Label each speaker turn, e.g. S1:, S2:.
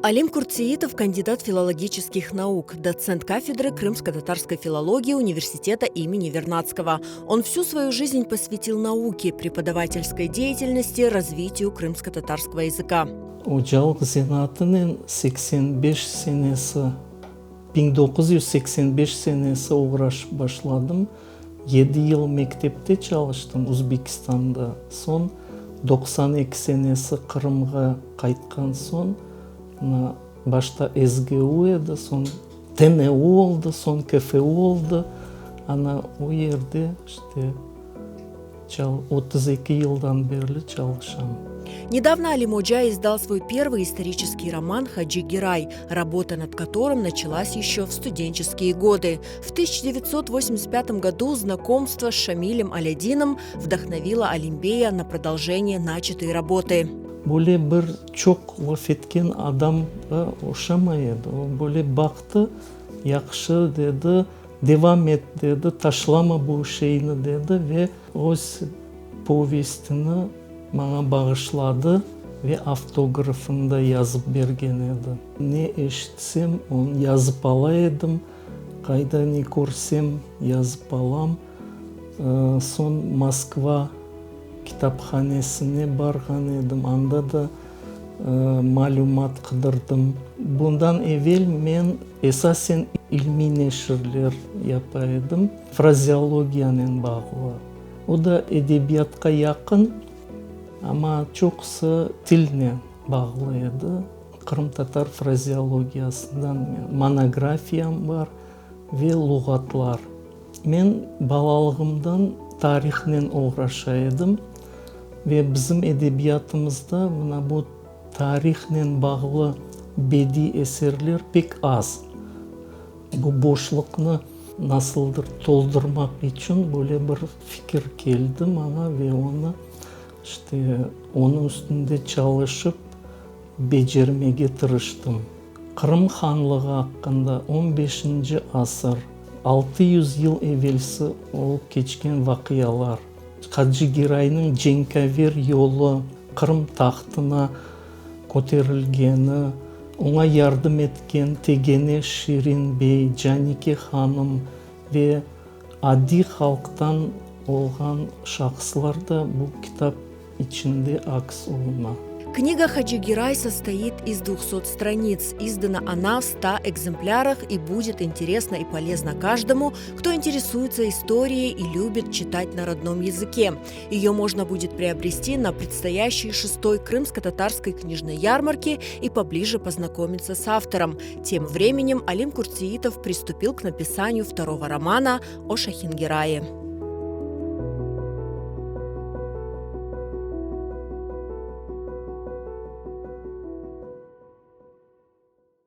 S1: Alim Kurtseitov kandidat filologiçeskih nauk, dotsent kafedraı krımsко-tatarской filologii universiteta imeni Vernadskogo. On всю свою жизнь посвятил науке, преподавательской деятельности, развитию крымско-татарского языка.
S2: Ocalıq zenaatınen 85 senesi, 1985 senesi oğraşıp başladım. Yedi yıl mektepte çalıştım Uzbekistanda. Soñ 92 senesi Qırımğa qaytqan soñ, mına, başta SGU edi, soñ TNU oldı, soñ KFU oldı. Ana o yerde işte 32 yıldan berli çalışam.
S1: Недавно Алим Оджа издал свой первый исторический роман «Хаджи Герай», работа над которым началась еще в студенческие годы. В 1985 году знакомство с Шамилем Алядином вдохновило Алимбея на продолжение начатой работы.
S2: Böyle bir çoq laf etken adamğa oşamay edi. O böyle baqtı, yahşı, dedi, devam et, dedi, taşlama bu şeyni, dedi ve öz povestini maña bağışladı ve avtografını da yazıp bergen edi. Ne eşitsem, onı yazıp ala edim, qayda ne körsem, yazıp alam. Soñ Moskva kitaphanesine barğan edim, anda da malümat qıdırdım. Bundan evel men esasen ilmiy neşirler yapa edim, frazeologiyanen bağlı. O da edebiyatqa yaqın, amma çoqusı tilnen bağlı edi. Qırımtatar frazeologiyasından monografiyam bar ve luğatlar. Men balalığımdan tarihnen oğraşa edim ve bizim edebiyatımızda mına bu tarihnen bağlı bediy eserler pek az. Bu boşluqnı nasıldır toldurmaq içün böyle bir fikir keldi maña ve onı, işte, onıñ üstünde çalışıp becermege tırıştım. Qırım hanlığı aqqında on beşinci asır, 600 yıl evelsi olıp keçken vaqialar, Hacı Giraynıñ cenkâver yolu, Qırım tahtına köterilgeni, oña yardım etken Tegene Şirin bey, Canike hanım ve adiy halqtan olğan şahıslar da bu kitap içinde aks oluna.
S1: Книга Хаджи Герай состоит из 200 страниц. Издана она в 100 экземплярах и будет интересна и полезна каждому, кто интересуется историей и любит читать на родном языке. Ее можно будет приобрести на предстоящей шестой крымско-татарской книжной ярмарке и поближе познакомиться с автором. Тем временем Алим Куртсеитов приступил к написанию второго романа о Шахингерае.